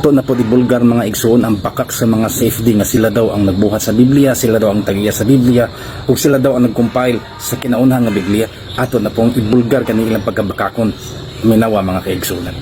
Ato na pod ibulgar, mga igsoon, ang bakak sa mga SafeD nga sila daw ang nagbuhat sa Biblia, sila daw ang tag-iya sa Biblia, ug sila daw ang nag-compile sa kinaunhan nga Biblia. Ato na pong ibulgar kani ilang pagkabakakon. Minawa, mga kaigsuonan.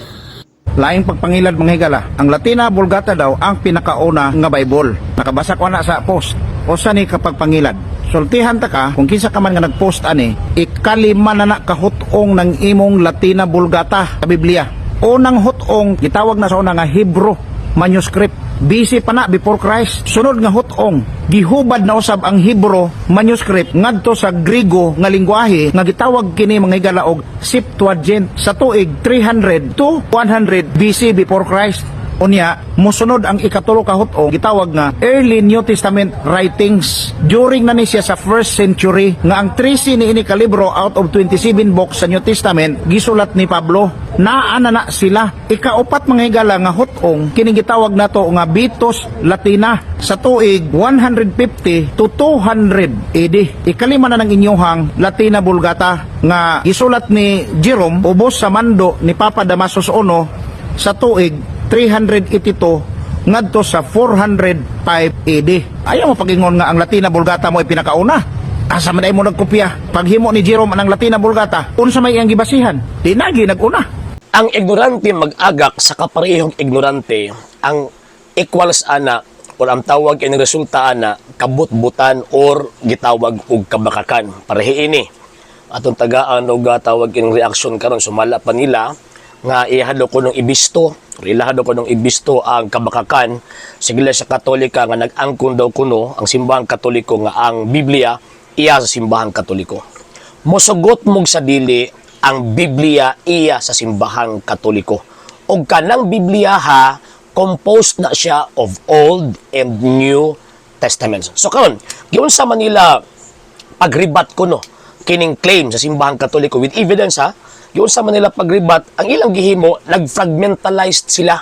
Laing pagpangilad, mga higala, ang Latina Vulgata daw ang pinakauna nga Bible. Nakabasa ko na sa post. Usa ni kapagpangilad? Sultihan ta ka kung kinsa ka man nga nagpost ani, ikalima na na kahut-ong ng imong Latina Vulgata sa Biblia. Unang hut-ong gitawag na sa una nga Hebrew manuscript. BC pa na, before Christ. Sunod nga hut-ong, gihubad na usab ang Hebrew manuscript ngadto sa Griego nga lingwahe nga gitawag kini, mga higala, og Septuagint sa tuig 300 to 100 BC, before Christ. Unya, musunod ang ikatulo ka hut-ong, gitawag nga Early New Testament writings. During na ni siya sa first century nga ang 13 ni ini ka libro out of 27 books sa New Testament gisulat ni Pablo. Naa na na sila. Ikaupat, mga higala, nga hut-ong, kini gitawag nato nga Vetus Latina sa tuig 150 to 200 AD. Ikalima na ng inyuhang Latina Vulgata nga gisulat ni Jerome ubos sa mando ni Papa Damasus I sa tuig 382 ngadto sa 405 AD. Ayaw mo pagingon nga ang Latina Vulgata mo ay pinakauna. Asa man ay mo nagkopya? Paghimo ni Jerome ang Latina Vulgata, unsa may iyang gibasihan? Di nagi naguna. Ang ignorante mag-agak sa kaparehong ignorante, ang equals ana or ang tawag ini resulta ana kabutbutan or gitawag og kabakakan. Parehi ini atong tagaan og tawag ining reaksyon karon, sumala pa nila nga ihado ko nung ibisto or ilahado ko nung ibisto ang kabakakan sa Iglesia Katolika nga nag-angkon daw kuno ang Simbahang Katoliko nga ang Biblia iya sa Simbahang Katoliko. Mosugot mog sa dili, ang Biblia iya sa Simbahang Katoliko. Og kanang Biblia ha, composed na siya of Old and New Testaments. So karon, giunsa man nila pagribat kuno kining claim sa Simbahang Katoliko with evidence ha? Giunsa man nila pagribat? Ang ilang gihimo, nagfragmentalized sila.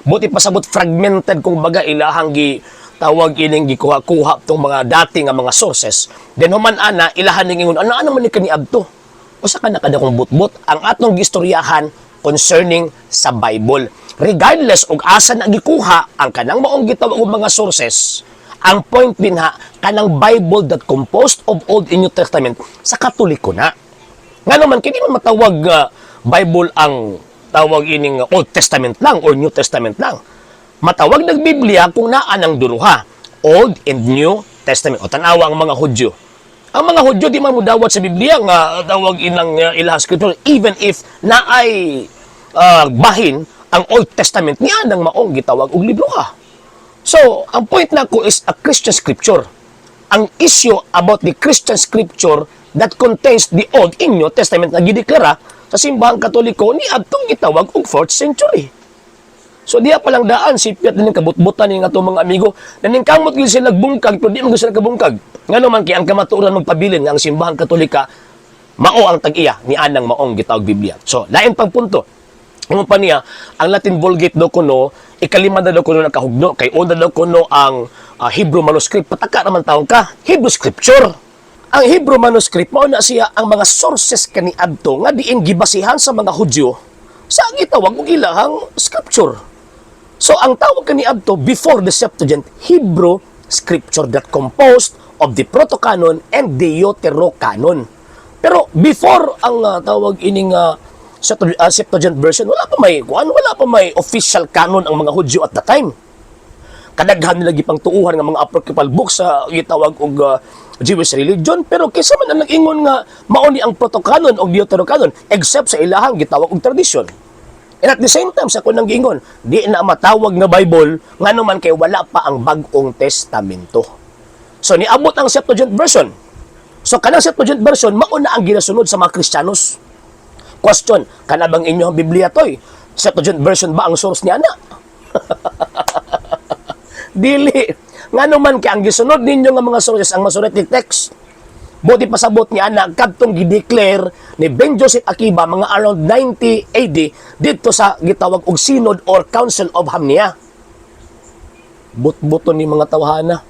Buti pasabot, fragmented kung baga ilahang gi tawag ining gikuha-kuha tong mga dati nga mga sources. Then human ana, ilahan ning ingon, ano ano man ni kaniadto? Usa ka na kadakong butbot ang atong gistoryahan concerning sa Bible. Regardless og asa na gikuha ang kanang maong gitawag og mga sources, ang point din ha, kanang Bible that composed of Old and New Testament sa Katoliko na. Nga naman, kini man matawag Bible ang tawag ining Old Testament lang or New Testament lang. Matawag ng Biblia kung naa ng duruha, Old and New Testament. O tanawa ang mga Hudyo. Ang mga Hudyo di man mudawat sa Biblia nga tawag inang ilang scripture even if naay bahin ang Old Testament niya nang maong gitawag og libro ha. So, ang point nako is a Christian scripture. Ang issue about the Christian scripture that contains the Old and New Testament na gideklara sa Simbahang Katoliko ni adtong gitawag og 4th century. So diya pa lang daan si Piat ning kabutbutan ni atong mga amigo, naningkamot gyud sila bungkag pero di man gyud sila kabungkag. Ngano man kay ang kamatuoran magpabilin nga ang Simbahang Katolika mao ang tag-iya ni anang maong gitawag Biblia. So lain pang punto. Ingon pa niya, ang Latin Vulgate daw kuno, ikalima na daw kuno nakahugno, kay una daw kuno ang Hebrew manuscript. Pataka naman taong ka, Hebrew scripture. Ang Hebrew manuscript, mao na siya ang mga sources kaniadto nga diin gibasihan sa mga Hudyo sa gitawag og ilahang scripture. So ang tawag kaniadto before the Septuagint, Hebrew scripture that composed of the Proto-Canon and Deuterocanon. Pero before ang tawag ining Septuagint version, wala pa may kuan, wala pa may official canon ang mga Hudyo at the time. Kadaghan nila gipang tuuhan nga mga apocryphal books sa gitawag og Jewish religion, pero kinsa man ang nag-ingon nga mao ni ang Proto-Canon og Deuterocanon except sa ilahang gitawag og tradisyon? And at the same time, sa kunang giingon, di na matawag nga Bible ngano man kay wala pa ang Bagong Testamento. So niabot ang Septuagint version. So kanang Septuagint version mao na ang ginasunod sa mga Kristiyanos. Question, kana bang inyong Biblia toy? Septuagint version ba ang source niya na? Dili. Ngano man kay ang gisunod ninyo nga mga sources ang Masoretic text. Buti pasabot niya na kadtong gideclare ni Ben Joseph Akiba mga around 90 AD didto sa gitawag og Synod or Council of Hamnia. But-buton ni mga tawhana.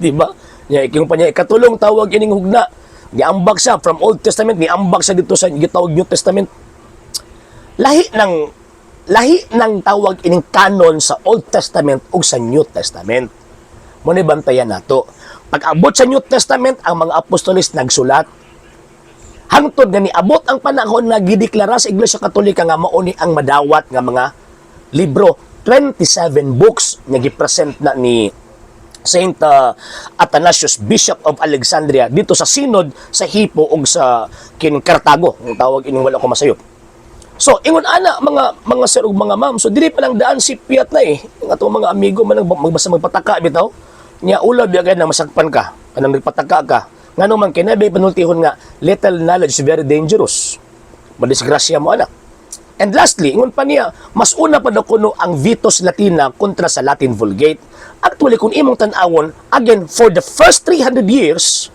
Di ba? Nya iking pa niya ikatulong tawag ining hugna. Niambag siya from Old Testament, niambag siya dito sa gitawag New Testament. Lahi ng Lahi ng tawag ining canon sa Old Testament ug sa New Testament. Mo ni bantayan nato. Pag abot sa New Testament, ang mga apostoles nagsulat hangtod nga niabot ang panahon nga gideklara sa Iglesia Katolika nga mao ni ang madawat nga mga libro. 27 books nga gipresent na ni Saint Athanasius, Bishop of Alexandria, dito sa synod sa Hippo ug sa kin Cartago ang tawag ining, wala ko masayop. So, ingon ana, mga sir ug mga ma'am, so dili pa lang daan si Piat na eh. Ang atong mga amigo man ang magbasa magpataka bitaw. Nya ulaw biya kay nang masakpan ka, kanang nagpataka ka. Ngano man kinabi panultihon nga little knowledge is very dangerous. Madisgrasya mo anak. And lastly, ingon pa niya, mas una pa daw kuno ang Vetus Latina kontra sa Latin Vulgate. Actually, kung imong tan-awon, again, for the first 300 years,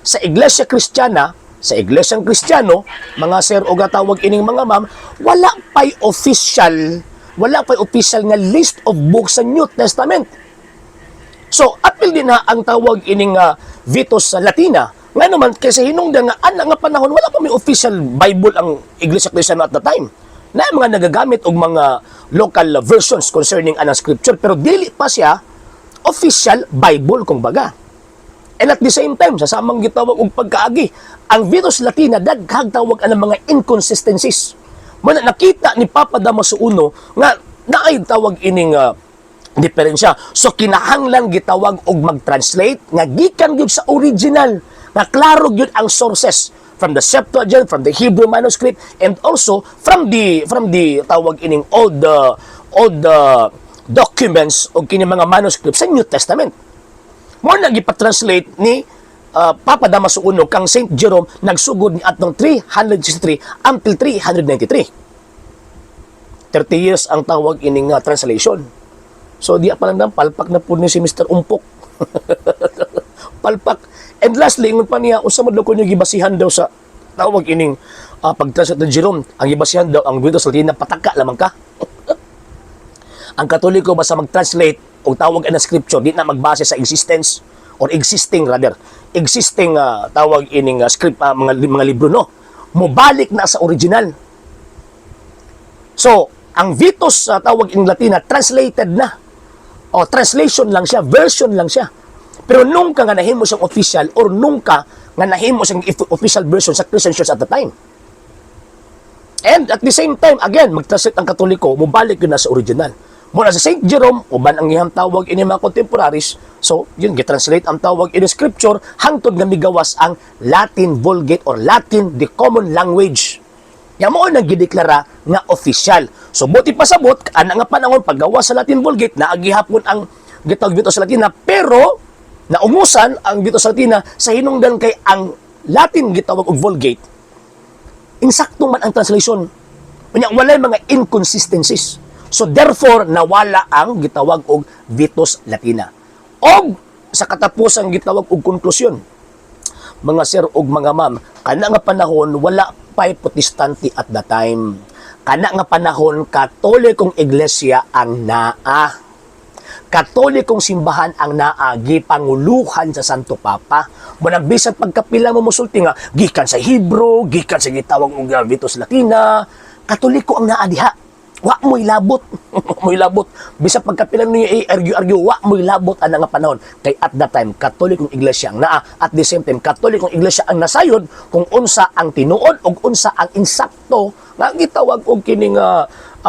sa Iglesia Kristiyana, sa Iglesyang Kristiyano, mga sir o tawag ining mga ma'am, wala pa'y official nga list of books sa New Testament. So, apil din na ang tawag ining Vetus sa Latina. Nga naman, kasi hinungdan nga, ana nga panahon, wala pa may official Bible ang Iglesia Kristiyano at the time. Na mga nagagamit og mga local versions concerning anang scripture, pero dili pa siya official Bible, kung baga. And at the same time, sa samang gitawag og pagkaagi, ang Vetus Latina daghang tawag ang mga inconsistencies. Muna nakita ni Papa Damaso I nga naay tawag ining diferensya. So kinahanglan gitawag og mag-translate nga gikan gyud sa original, nga klaro gyud ang sources from the Septuagint, from the Hebrew manuscript, and also from the tawag ining all the documents o kini mga manuscripts sa New Testament. Mo na gipatranslate ni Papa Damaso I kang Saint Jerome, nagsugod ni atong 363 until 393. 30 years ang tawag ining translation. So di pa lang palpak na po ni si Mr. Umpok. Palpak. And lastly, ingon pa niya, unsa man daw kuno gibasihan daw sa tawag ining pag-translate ni Jerome? Ang gibasihan daw ang Vetus Latina, pataka lamang ka. Ang Katoliko basta mag-translate og tawag ang scripture, di na magbase sa existence or existing, rather existing tawag ining script, mga libro, no, mobalik na sa original. So ang Vetus sa tawag in Latina, translated na o translation lang siya, version lang siya, pero nunca nga nahimo siyang official or nunca nga nahimo siyang official version sa Christian Church at the time. And at the same time, again, mag-translate ang Katoliko, mobalik yun na sa original. Muna sa St. Jerome, uban ang iyang tawag ini mga contemporaries, so yun, gitranslate ang tawag ini scripture, hangtod nga migawas ang Latin Vulgate or Latin, the common language. Ya mo nang gideklara nga official. So buti pasabot, ana nga panahon paggawas sa Latin Vulgate, naagihapon ang gitawag Vetus sa Latina, pero naungusan ang Vetus sa Latina sa hinungdan kay ang Latin gitawag og Vulgate, insakto man ang translation. Unya walay mga inconsistencies. So therefore nawala ang gitawag og Vetus Latina. Og sa katapusan gitawag og konklusyon. Mga sir og mga ma'am, kana nga panahon wala pa'y Protestante at the time. Kana nga panahon, Katolikong Iglesia ang naa. Katolikong simbahan ang naa, gipanguluhan sa Santo Papa. Munang bisan pagkapila mo musulti nga gikan sa Hebrew, gikan sa gitawag og Vetus Latina, Katoliko ang naa diha. Wa mo'y labot. Wa mo'y labot. Bisan pagkapila niyo i-argue argue, wa mo'y labot ana nga panahon. Kay at that time, Katolikong Iglesia ang naa. At the same time, Katolikong Iglesia ang nasayod kung unsa ang tinuod ug unsa ang insakto nga gitawag og kining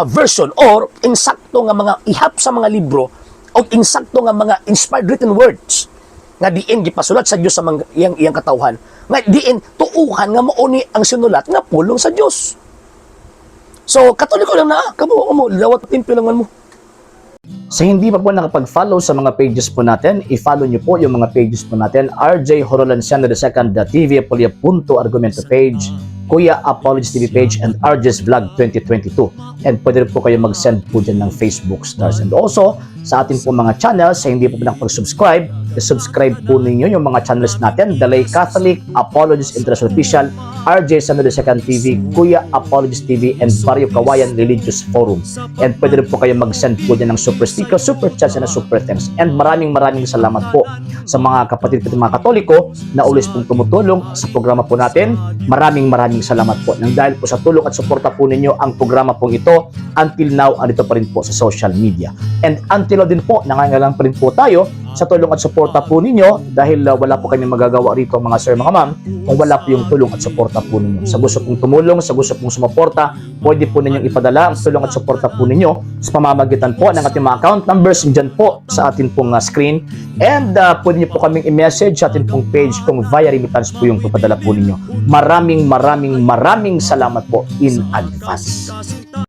version or insakto nga mga ihap sa mga libro o insakto nga mga inspired written words nga diin gipasulat sa Dios sa mga iyang iyang katawhan nga diin tuuhan nga mao ni ang sinulat nga pulong sa Dios. So Katoliko lang na kamo mo lawat timpilangan mo. Sa hindi pa po nakapag-follow sa mga pages po natin, i-follow nyo po yung mga pages po natin. RJ Horolanciano II, TV Apolia Punto Argumento page, Kuya Apologies TV page, and RJ's Vlog 2022. And pwede rin po kayo mag-send po dyan ng Facebook stars. And also, Sa atin po mga channels, sa hindi po nakapag-subscribe, subscribe po ninyo yung mga channels natin: Dalay Catholic, Apologist International Official, RJ San Second TV, Kuya Apologist TV, and Barrio Kawayan Religious Forum. And pwede rin po kayo mag-send po dyan ng super sticker, super chat, and super thanks. And maraming maraming salamat po sa mga kapatid ko, mga Katoliko na always pong tumutulong sa programa po natin. Maraming maraming salamat po. Nang dahil po sa tulong at suporta po ninyo, ang programa pong ito until now andito pa rin po sa social media. And until now din po, nangangailangan pa rin po tayo sa tulong at suporta po ninyo dahil wala po kami magagawa rito, mga sir, mga ma'am, kung wala po yung tulong at suporta po ninyo. Sa gusto pong tumulong, sa gusto pong sumuporta, pwede po ninyong ipadala ang tulong at suporta po ninyo sa pamamagitan po ng ating mga account numbers dyan po sa atin pong screen. And pwede niyo po kaming i-message sa atin pong page kung via remittance po yung papadala po ninyo. Maraming maraming maraming salamat po in advance.